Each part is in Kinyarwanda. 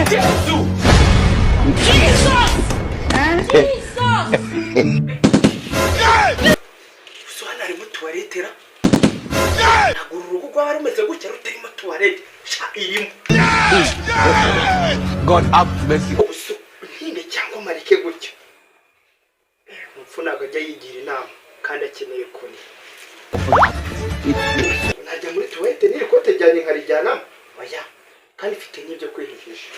Gusa hano harimo toilette ra? Ntabwo uru rugo rwaba rumeze gutya rutarimo toilette. Sha, irimo. God have mercy. Ubuso ntinde cyangwa marike gutya. Umupfu ntabwo ajya yigira inama kandi akeneye koni. Najya muri toilette n'iri kote ryanjye nkarijyanamo? Oya, kandi mfite n'ibyo kwihigisha.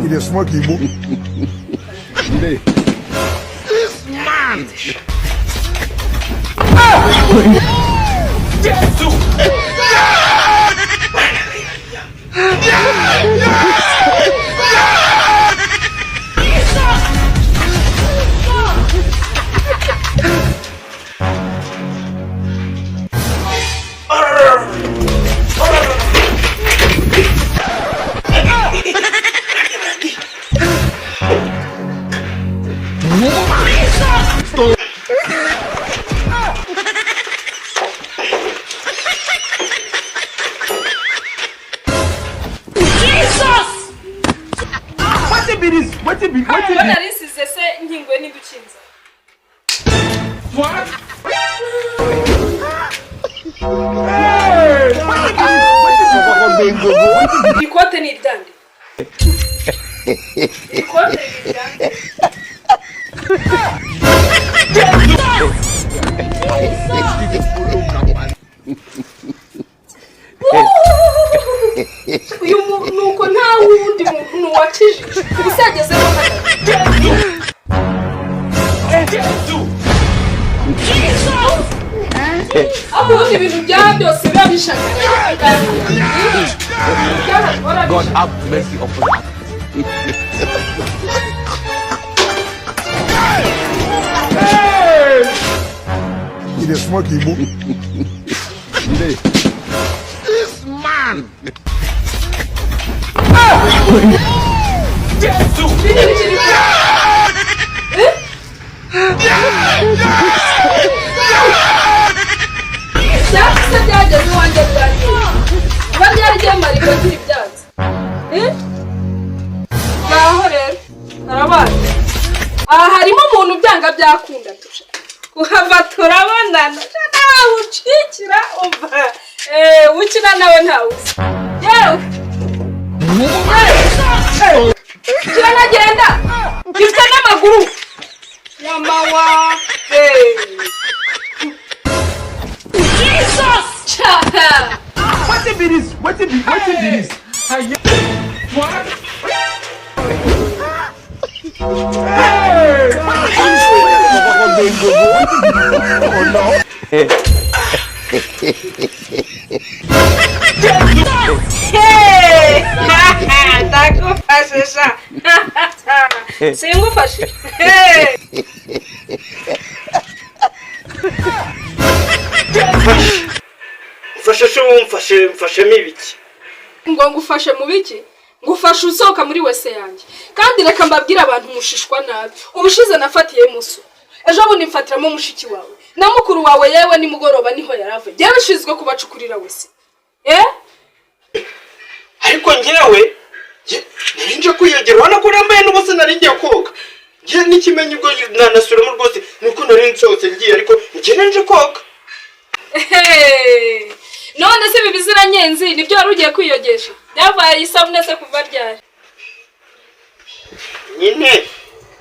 You dey smoke igbo. Wetin be this? Wetin be wetin Ko be? Nari nsize se nkinguye ntidukinze? What? Hey! Wetin be this? Wetin be? Iri kote ni iryande? Iri kote ni iryande? Uyu nuko nta wundi muntu wakijije ubu se yagezemo hano. Aho ubundi ibintu byaha byose biba bishagaraye. Ibyaha bihora God bishagaraye. have mercy upon us. You dey smoke igbo. Eh? Ibyatsi se byageze iwanjye byagiye kuba ryari mariko agira ibyatsi? Eh? Ngaho rero harabaye, aha harimo umuntu byanga byakunda tusha kuhava turabonana. Sha, nawe ucikira umva. Eh, ukina nawe ntawe uzi yewe. Yewe. Kiranagenda gifite n'amaguru nyamawa. Jesus! Wetin be this? Wetin be this? Aye. What? Hey! Wetin be this? Hey! Ndagufashe sha, singufashe. Hey! Mfashe se wowe, mfashe, mfashemo ibiki? Ngo ngufashe mu biki? Ngufashe usohoka muri wese yanjye. Kandi reka mbabwire, abantu mushishwa nabi. Ubushize nafatiye muso, ejo bundi mfatiramo mushiki wawe na mukuru wawe, yewe nimugoroba niho yaravuye. Yewe, ushinzwe kubacukurira wese, eh. Ariko njyewe nari nje kwiyogera, urabona ko nambaye n'ubusa, nari ngiye koga. Njye n'ikimenyi ubwo nanasubiramo rwose nuko nari nsohotse ngiye, ariko njye nari nje koga. Hey! None se ibi biziranyenzi nibyo wari ugiye kwiyogesha? Byabaye isabune se kuva ryari? Nyine.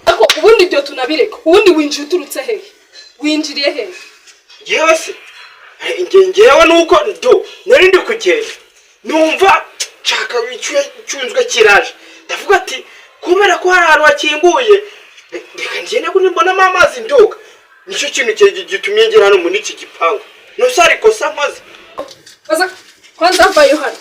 Ariko ubundi ibyo tunabireka, ubundi winjiye uturutse hehe? Winjiriye hehe? Njyewe se? Njyewe nuko do nari ndi kugenda numva nshaka icyuya cyunzwe kiraje, ndavuga ati kubera ko hari ahantu hakinguye, reka ngende ko mbonamo amazi ndoga. Nicyo kintu gitumye ngera hano muri iki gipangu. Nose hari ikosa nkoze? Kwanza kwanza vayo hano.